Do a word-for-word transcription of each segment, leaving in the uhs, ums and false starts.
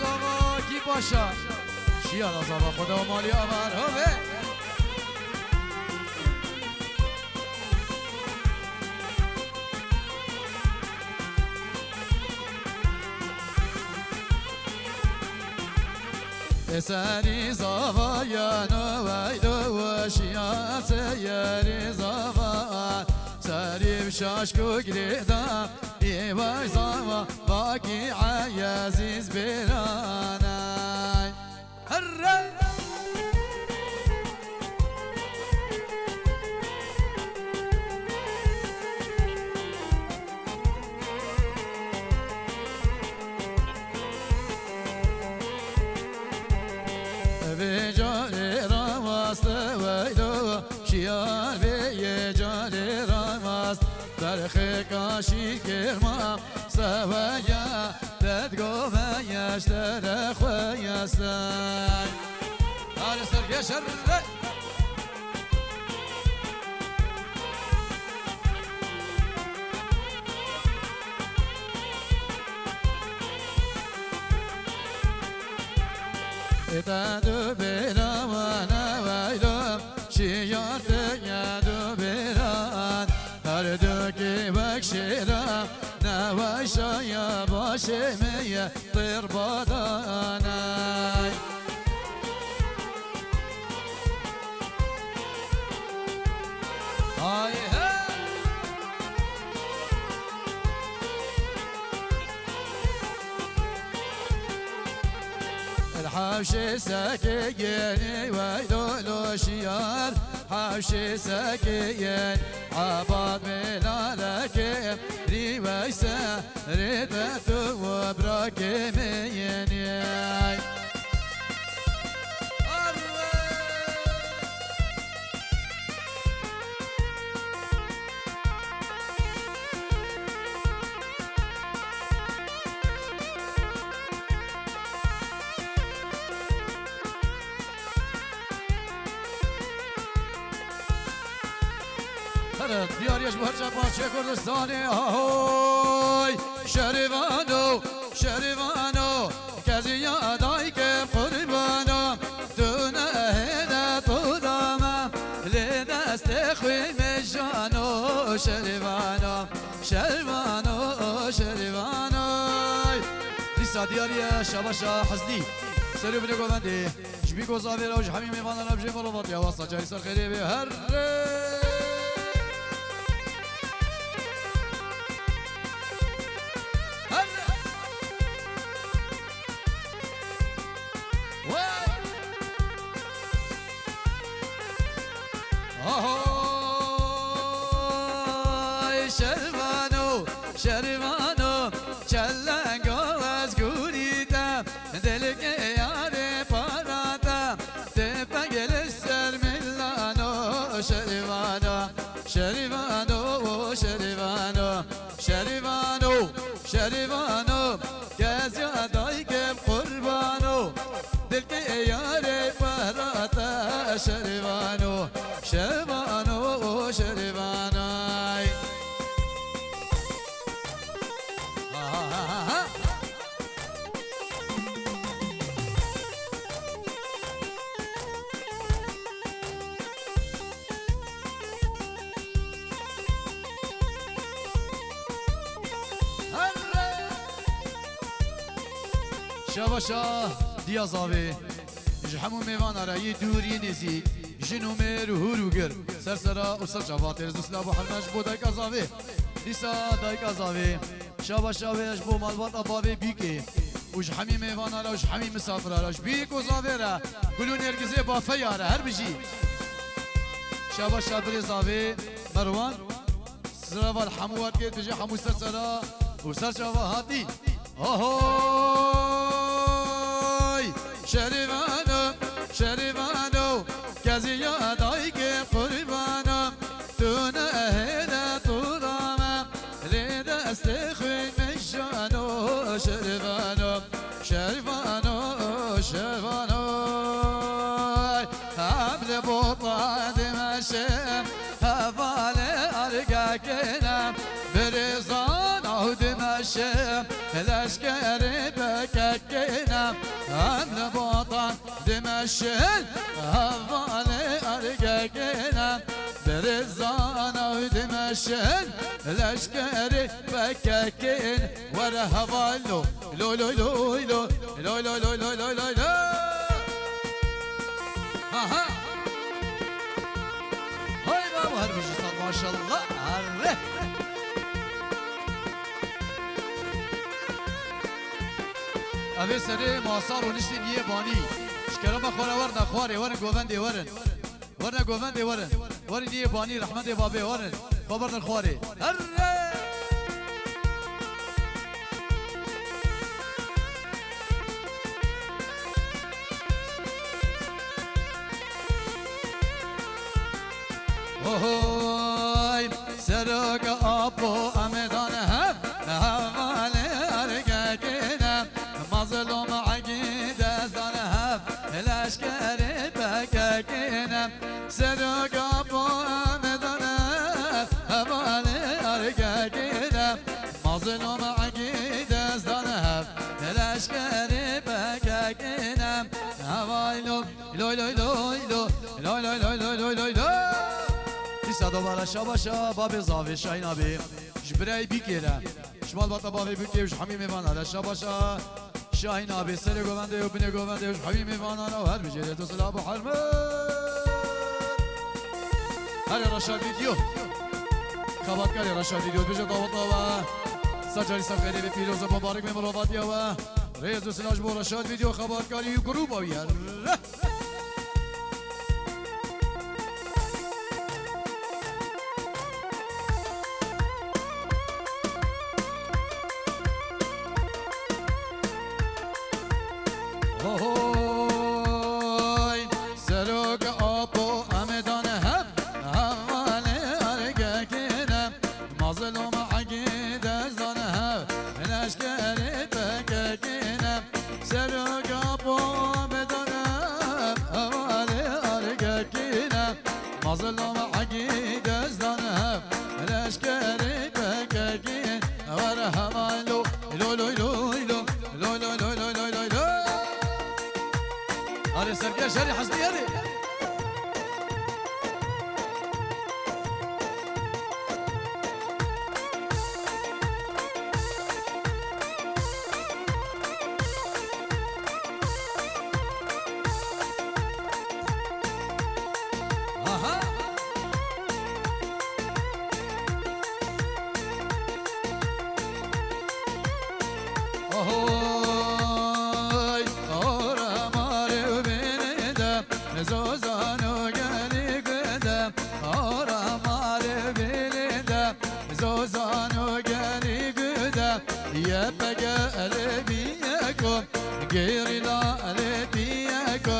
Zava kî paşa. Şiya da zava xwe de malî avar hove. Eserî zava yeno weydo şiya seyerî zava. Serî şaş ku girêda. Ê vay zava, vakî Ezîz Bêranay. Herre! Vê carê rawaste weydo, şiyar vê yê carê rawast. Berxê kaşî kêrma, sewege, dedgoveye, ştere xwe yestey. Hadi sergeşer. Ê te du bêra wane weylo, şiyar te ye du bêran. Her du kî wek şêra, neweşa ye başê me ye, têr badanay. Ay he! El hevşê sekê yenî weydo lo şiyar, hevşê sekê yenî, ebad mêlalekê rî weyse. Rê te tu û brakê me yenî. Here, diyariya ji bo her çar parçeyê Kurdistanê. Ahoy! Şerîvano, şerîvano, keziya dayke qurbano, tu nehêle tu dame, lê destê xwî me jano, şerîvano, şerîvano, şerîvano. Dîsa diyariye şabaşa Hezdî. Serê binê govendê. Ji bî ku zavê re û ji hemî mêvanan re bijê malbatiya wasa carî ser xêrê bê. Herre! Herre! Wey! Ahoy şervano, şervano, çelengo ez gurî te. Dilkê yarê para te, tê pegel ser milano, şerîvano, şerîvano, şerîvano, şerîvano, şerîvano, keziya daykem qurbano, dilkê yarê para te, şerîvano, şervano, şerîvanay. Ha, ha, ha, ha, ha. Şabaşa diya zavê. Ji hemû mêvana re yê dûr yê nêzî, jin û mêr û hûr û gir, ser sera û ser çava têr zû silav û herme ji bo dayika zavê. Dîsa dayika zavê. Şabaşa wê ji bo malbata bavê bîkê û ji hemî mêvana re û ji hemî misafira re, ji bîk û zavê re, gul û nêrgizê bafeya re her bijî. Şabaşa birê zavê Merwan. Sirava li hemû wer kê, tu jî hemû ser sera û ser çava hatî. Ahoy! Şerîvano, şerîvano, keziya dayikê qurbano, tu nehêle tu dame, lê destê xwîn min jano, şerîvano. Şervano, şervano, em li bota dimeşim, hevalê ergekine, birêzan ew dimeşim, leşkerê bekekine, Dimeşin hevalê ergekine, birizana û dimeşin leşkerê pekekin. Were heval lo, lo, lo, lo, lo, lo, lo, lo, lo, lo, lo, lo, lo. Aha. Hay baba, her bijî sal, maşallah. Arre. Evê serê masa roniştî niyê banî. Ji kerema xwe re werine xwarê, werin govendê werin. Werine govendê werin. Werin niyê banî, rehmetê babê werin. Xwe berdin xwarê. Herre! Ohoy, serok apo em dan hev, hevalê ergekine, mazlum egî dest dan hev, leşkerê pekekine, serok apo em dan hev, hevalê ergekine, mazlum egî dest dan hev, leşkerê pekekine, hevalê Loy, loy, loy, lo. Loy, loy, loy, loy, loy, loy, lo. Dîsa dubare şabaşa babê zavê Şahîn abî. Ji birayê bîkê re. Ji malbata bavê bîkê û ji hemî mêvanan re şabaşa Şahîn abî. Serê govendê û binê govendê û ji hemî mêvanan re û her bijêrê tu silav û hermet. Herê Reşad Video. Xebatkarê Reşad Video. Bêje daweta we. Sa carî ser xêrê ve pîroz û mubarek be mirovatiya we. Rêz û silav ji bo Reşad Video xebatkarî û grûba wî ye. Ohoy, serok apo em dan hev, hevalê ergekine. Mazlûm egî dezan hev, leşkerê pekekine. Serok apo em dan hev, hevalê ergekine. Mazlûm egî dezan hev, leşkerê pekekine. Were heval lo, lo, lo, lo, lo. Lo, lo, lo, lo, lo, lo, lo. Erê serkê şerî hesdî erê. Aha. Ahoy, ora mare bine de, zozano geli gide, ora mare bine de, zozano geli gide, ye pege ele biyeko, gerila ele biyeko,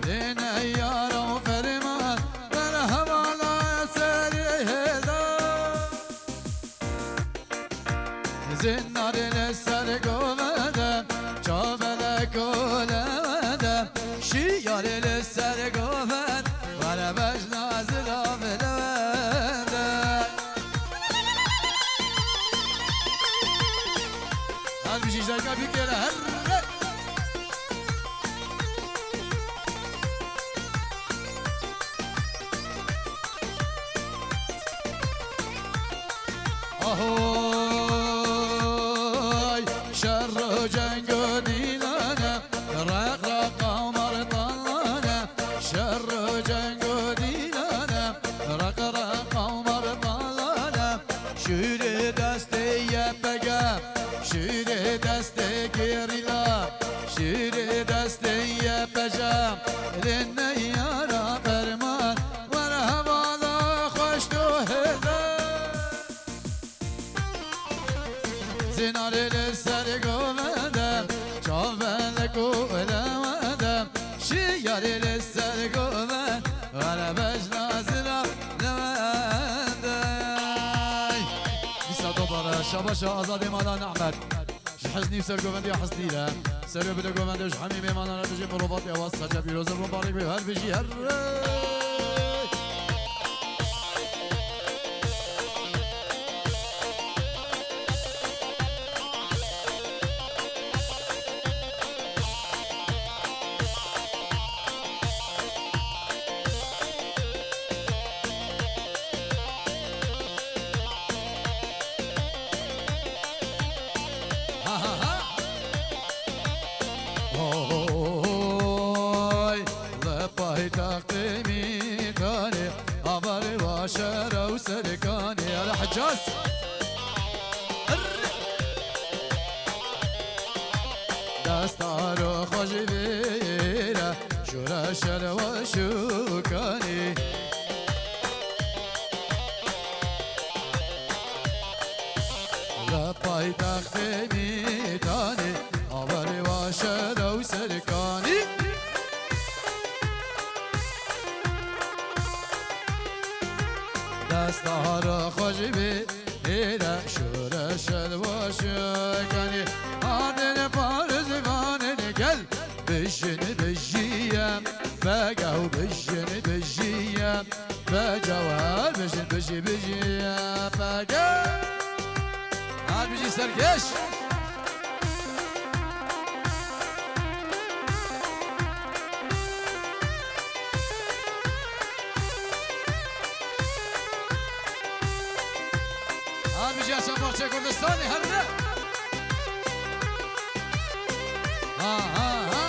dine yara ferman, berhevala seri heda. Zinarê li ser govende, çavele kolende, şiyarê li ser govend, were bejna zilav lewende. Her bijî jayka bikêre her. Ahoy, şer û ceng û dîlane, req reqa û mertalane, şer û ceng û dîlane, req reqa û mertalane, şûrê destê Y P G, şûrê destê gerîla, şûrê destê Y P G, lê neyara ferman, were hevala xweş tu hêle. Zinarê li ser govende, çavbelek û lewende, şiyarê li ser govende, were bejna zilav lewende. Dîsa dubare şabaşa Azadê Malan Ehmed. Ji Hiznî û sergovendiya Hiznî re. Serê bide govende ji hemî mêvanan re dijî mirovatê ewa saca pîroz û mubarek be. Her bijî her. Kanê, avarê wa şera û serê kanê. Ala Hicaz. Destaro xwe ji vê re, şûra şer wa şûkanê. Li paytextê Mîtanê, avarê wa şera û serê kanê. Destaro xwe ji vê êre şûre şer wa şûkanê. Hadin parzivanên gel, bijin bijiye, bege û bijin bijiye, be cewher bijin bijî bijiye, bege. Her bijî serkeş. Her bijî Şaparçe Kurdistanê, her bire. Ha, ha, ha.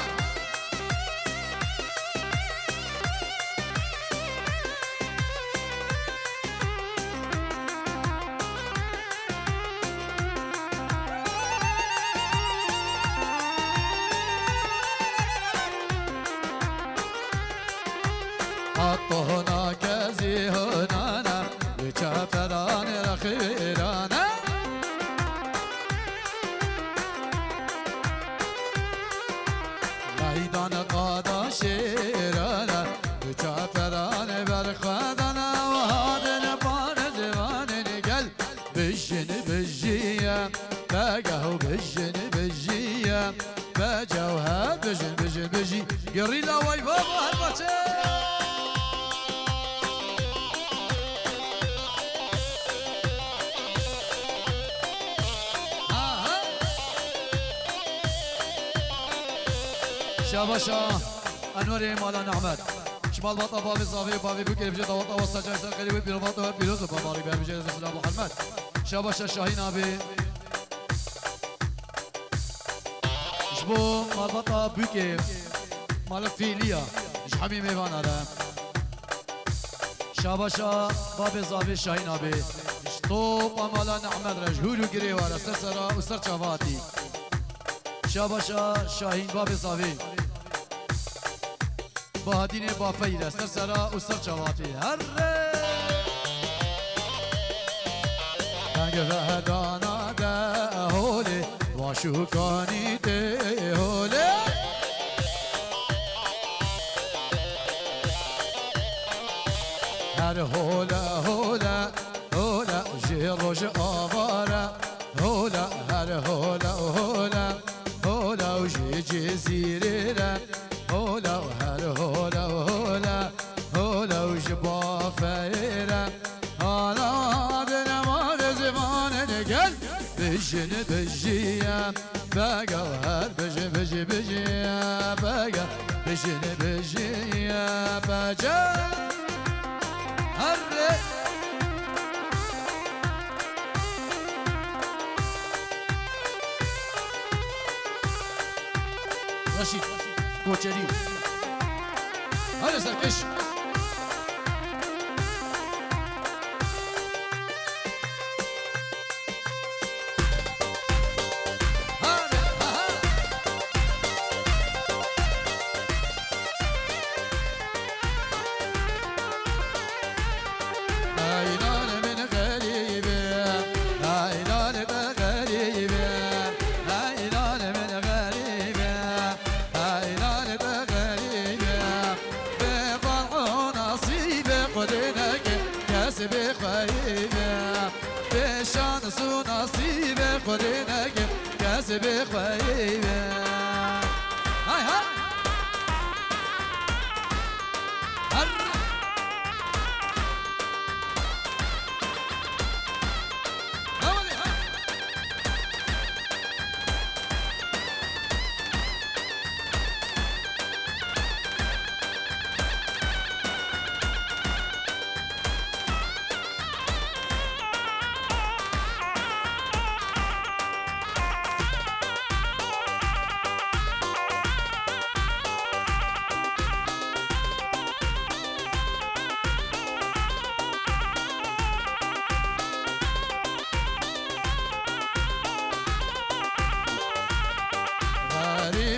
Atohna kezî honana, li çaperanê re xêrane. Meydan qada şêrane, li çaperanê berxwedane, hadin parzivanên gel, bijin bijiye, begeh û bijin bijiye. Be cewher, bijin, bijin, bijî. Gerîla way baba her maçê. Ha, ha. Şabaşa Enwerê Mala Nehmet. Ji malbata bavê Zavê, bavê Bûkê, bije dawata westa cayê ser xêrê wê pîrovata we pîroz û babarî be, bije Rêzê Sila Muhammed. Şabaşa Şahîn abi. Ji bo malbata Bûkê, mala Fîliya, ji hemî mêvana re. Şabaşa babê Zavê Şahîn abê, ji topa mala Nehmed re, ji hûr û girê wa re, ser sera û ser çava hatî. Şabaşa Şahîn babê Zavê. Bahadînê bafeyî re, ser sera û ser çavatî. Herre! Deng vedana de holê, wa şûkanî tê holê. Her hole, hole, hole, ji roj avare. Hole, her hole, hole, hole, û ji Cizîrê re. Hola, her hola, hola, hola, û ji bafeyê re. Hala dine mare zimanê gel, bijin bijiye, bega her bijin, bijin bijiye, bega bijin bijiye, bece. Herre. Reşîd Koçerî. Hadi serkeş. Hadi, aha. Ey lale min xerîbe, ey lale te xerîbe, ey lale min xerîbe, ey lale te xerîbe. Bê ferh û nasîbe xwedê neke kes bê xweyîbe. Bê şans û nasîbe xwedê neke kes bê xweyîbe. Hay hay! Her. Hadi, ha.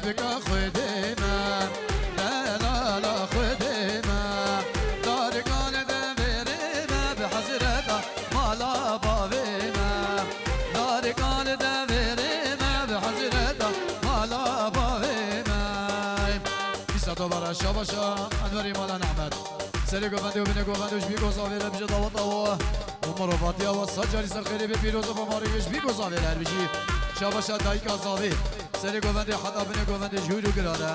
Dika Xwedê me, delala Xwedê me, darika li deverê me bi hezreta mala bavê me. Darika li deverê me bi hezreta mala bavê me. Dîsa dubara şabaşa Enwerê mala Nehmet. Serê govendê û binê govendê û ji bî ku zavê re bije daweta we û mirovatiya we sed carî ser xêrê bê pîroz û bamarê wê ji bî ku zavê re her bijî. Şabaşa dayika zavê. Serê govendê heta binê govendê ji hûr û giran e.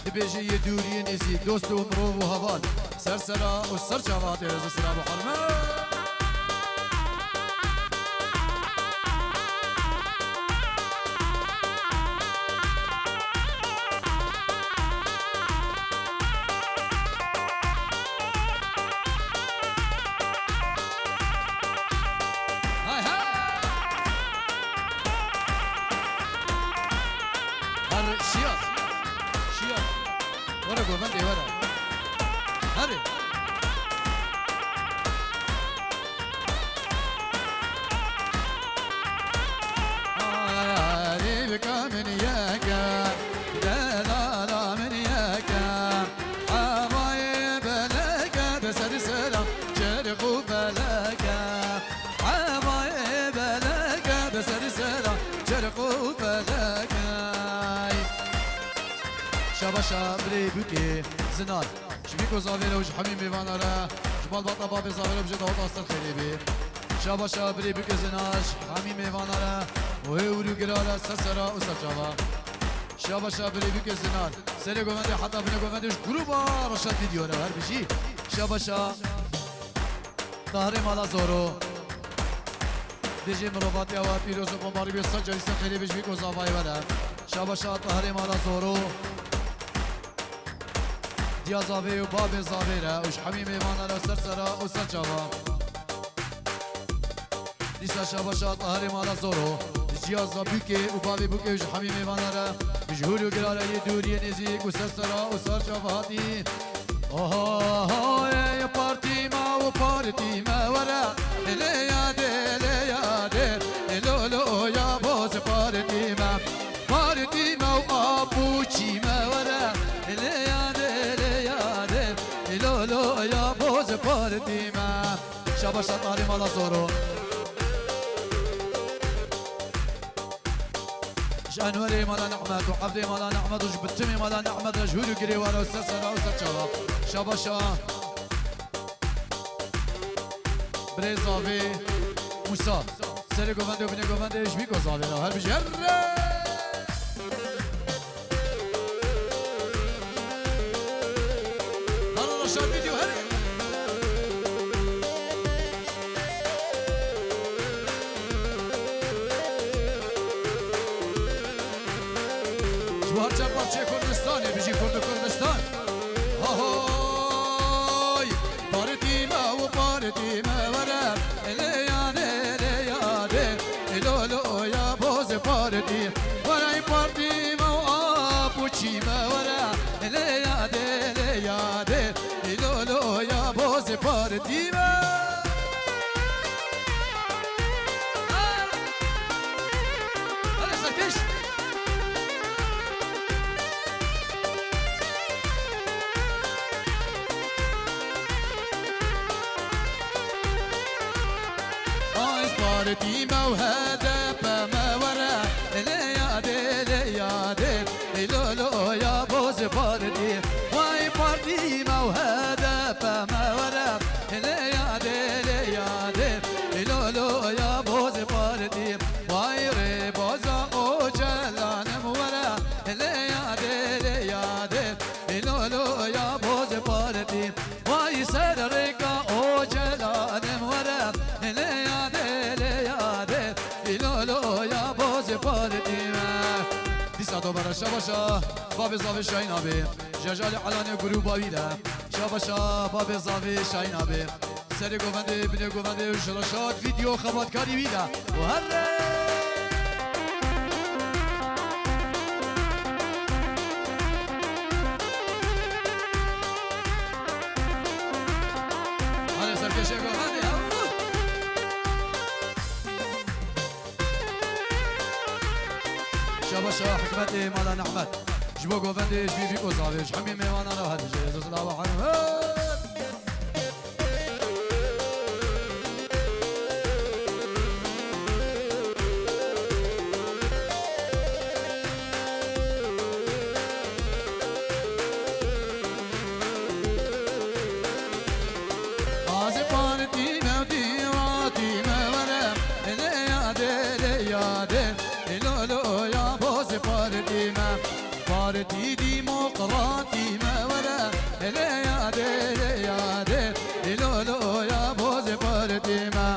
Dibêje yê dûr yê nêzîk, dost û mirov û heval. Ser sera û ser çava hatê rêz û silav û hurmet. Hay hay! Her şiya. Şiya. Were govendê were. Herê. Arî bike min yeke, delala min yeke. Hevayê beleke de ser sera çerx û feleke. Hevayê beleke de ser sera çerx û feleke. Şabaşa birê bûkê zinar. Ji bî ku zavê re û ji hemî mêvana re, ji malbata bavê zavê re bije daweta ser xêrê bê. Şabaşa birê bûkê zinar, ji hemî mêvana re û hê ûr û gira re ser sera û ser çava. Şabaşa birê bûkê zinar. Serê govendê heta binê govendê ji grûba Reşat Vîdeo re her bijî. Şabaşa Tahirê mala Zoro. Dê jê mirovatiya we pîroz û bamarî bê sed carî ser xêrê bê ji bî ku zavayê we re. Şabaşa Tahirê mala Zoro. Diya zavê û bavê zavê re û ji hemî mêvana re ser sera û ser çava. Dîsa şabaşa Tahirê mala Zoro. Ji ya za bûkê û bavê bûkê û ji hemî mêvana re. Ji hûr û gira re yê dûr yê nêzîk û ser sera û ser çava hatî. Oho, ey partî me û partî me were. Lê yadê, lê yadê. Lolo ya boz partî me. Partî me û apûçî me were. Lê yadê, lê yadê. Lolo ya boz partî me. Şabaşa Tahirê mala Zoro. Ji Enwerê mala Nehmet û Evdê mala Nehmet û ji bitimê mala Nehmet re ji hûr û girê were û ser sera û ser çava. Şabaşa birê zavê Musa. Serê govendê û binê govendê ji bî ku zavê re her bijî. Herre! Halo Reşat Vîdeo herê. Ji bo her çar parçeyê Kurdistanê bijî Kurd û Kurdistan. Ahoy! Partî me û partî me were, lê yadê, lê yadê, lolo ya boz partî. Were partî me û apûçî me were, lê yadê, lê yadê, lolo ya boz partî me. Hadi serkeş. Ay partî me û H D P me were, lê yadê, lê yadê, lolo ya boz partî. Vay partî me û H D P me were, lê yadê, lê yadê, lolo ya boz partî. Vay rêbaza Ocalan em were, lê yadê, lê yadê, lolo ya boz partî. Vay ser rêka Ocalan em were, lê yadê, lê yadê, lolo ya boz partî me. Dîsa dubare şabaşa babê zavê Şahîn abê. Jejalê Elanê grûba wî de. Şabaşa babê zavê Şahîn abê. Serê govendê, binê govendê û ji Reşat Vîdeo xebatkarî wî de. Û herre! Hadi serkeşê govendê, ya. Şabaşa Hikmetê mala Nehmet. Ji Bo govendê ji bî bî û zavê ji hemî mêvanan re her bijê rêz û silav û hurmet. Azê partî me, dîratî me were, lê yadê, lê yadê, lê lo lo ya bozê partî me. Partî Demokratî me were, lê yadê, lê yadê, lê lo lo ya bozê partî me.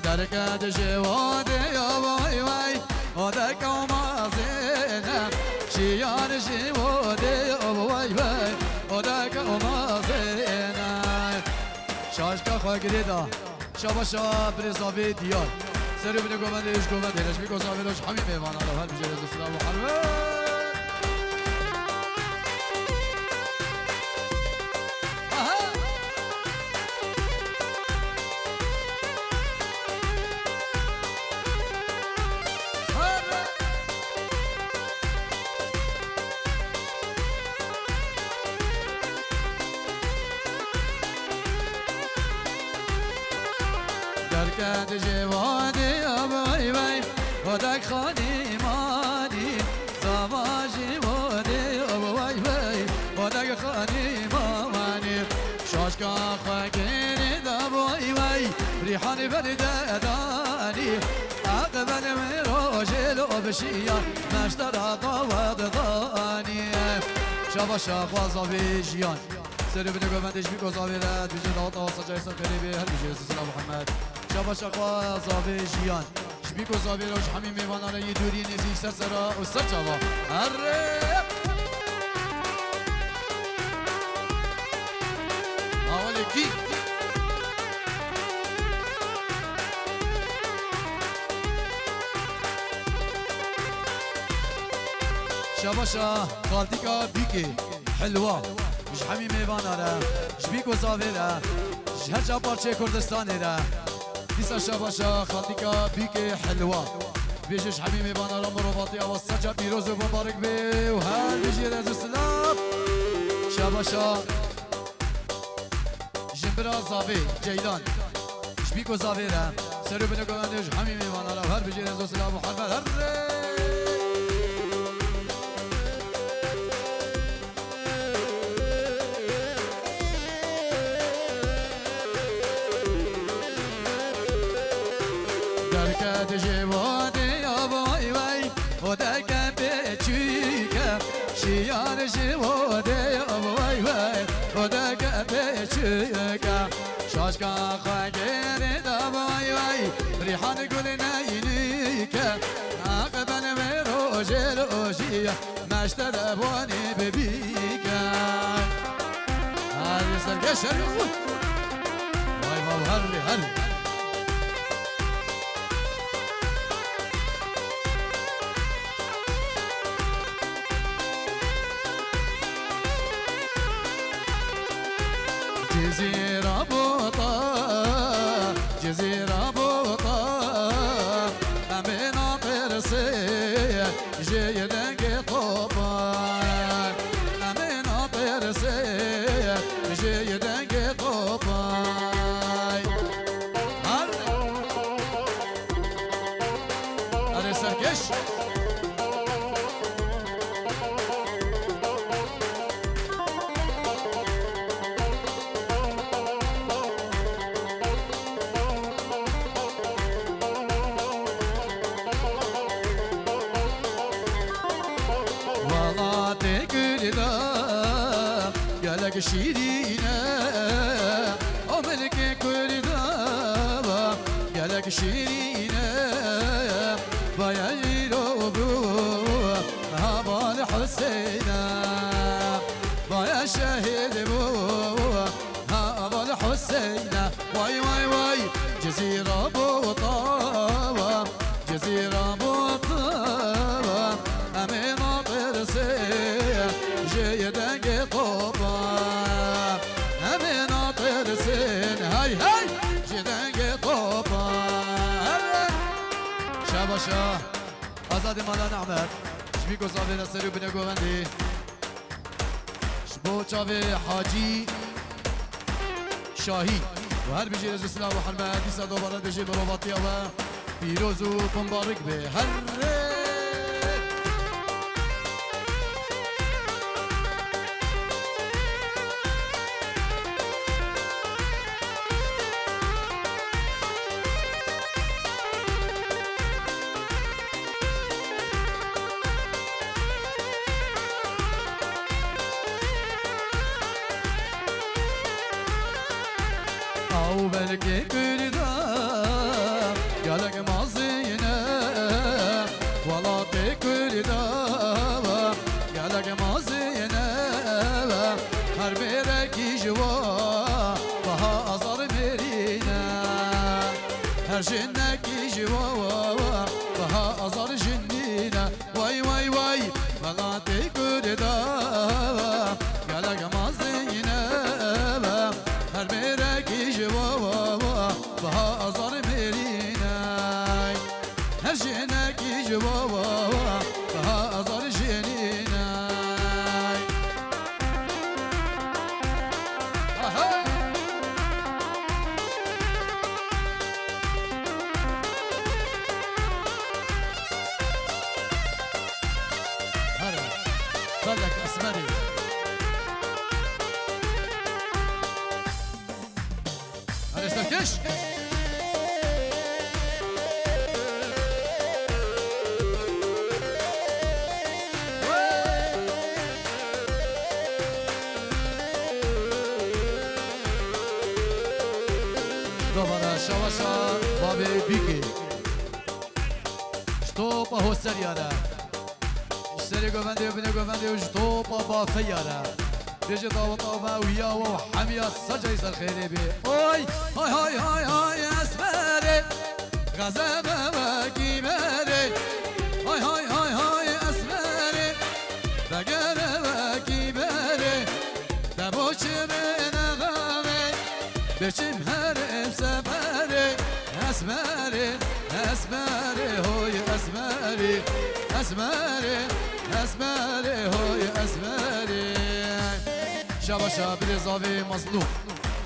Derket ji wadê ya vay vay, o deke û mazêne, şiyar ji wadê ya vay vay, o deke û mazêne. Şaşka xwe girê da. Şabaşa birê zavê diyar. Ser û binê govendê ji govendê re, ji bî ku zavê re ji hemî mêvanan re her bijê rêz û silav û hurmet. Aha! Hurre! Derket ji wadê ya vay vay, o dek xanî manî, zava ji wadê ya vay vay, o dek xanî manî. Şaşka xwe kêrê da vay vay, rîhanê berê de danî, aqibel wê rojê lo bişiya, meştera dawa didanî. Şabaşa xwe zavê jiyan. Ser û binê govendê ji bî ku zavê re, dibêje daweta wasa cayê ser xêrê bê, her bijê rêz û silav û hurmet. Şabaşa xwe zavê jiyan. Ji bî ku zavê re û ji hemî mêvanan re yê dûrî nêzî ser sera û ser çava. Herre! Awalê kî? Şabaşa xaltîka bîkê. Hilwa, ji hemî mêvana re, ji bî ku zavê re, ji her çar parçeyê Kurdistanê re. Dîsa şabaşa xaltîka bîkê hilwa. Bêje ji hemî mêvana re mirovatiya we sed car pîroz û mubarek be û her bijî rêz û silav. Şabaşa Jimbira zavê, Ceylan. Ji bî ku zavê re, ser û binê govendê ji hemî mêvana re, her bijî rêz û silav û hurmet. Herre! Derket ji wadê ya vay vay, o deke pêçûke, şiyar ji wadê ya vay vay, o deke pêçûke. Şaşka xwe gêrê da vay vay, rîhan gul neynîke, aqibel wê rojê rojiya, meşte de bonî bibîke. Hadi sergeş, hadi. Vay vay, hadi, hadi. Cizîra bota, Cizîra bota, em ê natirsin ji dengê topan. Em ê natirsin ji dengê topan. Her Erê serkeş. Welatê Kurda gelek şîrîn e, o milkê Kurda gelek şîrîn e. Baya îro bû heval Huseyne, baya şehîd bû heval Huseyne. Way, way, way, Cizîra bota, Cizîra bota, em ê natirsin ji dengê topa. Em ê natirsin, hey, hey, ji dengê topa. Şabaşa. Azadê Mala Nehmet. Ji bî ku zavê re ser û binê govendî. Bo çavê Hacî Şahî. Û her bijî rêz û silav û hurmet, dîsa dubare dibêjê mirovatiya we pîroz û pimbarik be. Herre! Ew belkê Kurda gelek mezin e, welatê Kurda gelek mezin e, her mêrekî ji we biha azar mêrî ne, her jinekî ji we biha azar jinî ne. Way, way, way, welatê Kurda gelek mezin e, her mêrekî ji we biha azar mêrî ne, her jinekî ji we biha azar jinî ne. Aha! Here, belek esmerî. Here serkeş. Dovana şabaşa babê Bîkê. Ji topa Hoserya re. Ji serê govendê û binê govendê û ji topa Bafeya re. Bêje daweta me û ya we û hemiya secayî ser xêrê bê. Oy! Hay, hay, hay, hay, esmerê. Xezeme wekî berê. Hay, hay, hay, hay, esmerê. Vegere wekî berê. Te bo çi rê nexemê. Beçim herêm seferê. Esmerê, esmerê, hoy esmerê. Esmerê, esmerê, hoy esmerê. Şabaşa birêz avê Mazlûm.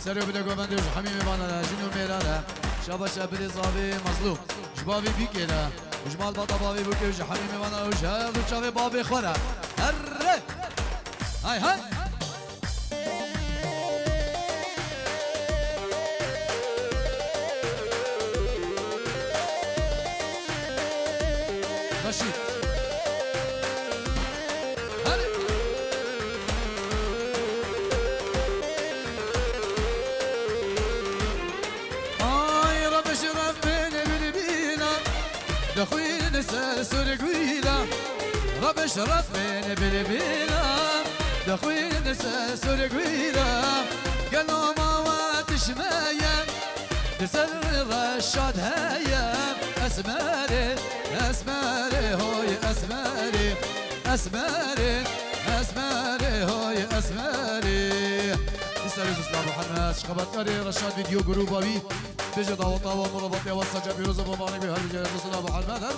Serê bide govendê ji hemî mêvana re, jin û mêra re. Şabaşa birêz avê Mazlûm. Ji bavê Bîkê re. Ji malbata bavê Bîkê û ji hemî mêvana û ji her du çavê bavê xwe re. Herre! Hay hay! Reşîd. Herre! Ay, Rebeş Rebbin bilbila, dixwîn ser sur güla. Rebeş Rebbin bilbila, dixwîn ser sur güla. Gelo ma we tişmeye, di ser reşad heye. Esmerê, esmerê, hoy esmerê. Esmerê, esmerê, hoy esmerê. Dîsa rêz û silav û hurmet ji xebatkarê Reşad Video Gruba wî. Bêje daweta we, mirovatiya we, saca pîroz û mibarek be, her bijî rêz û silav û hurmet. Her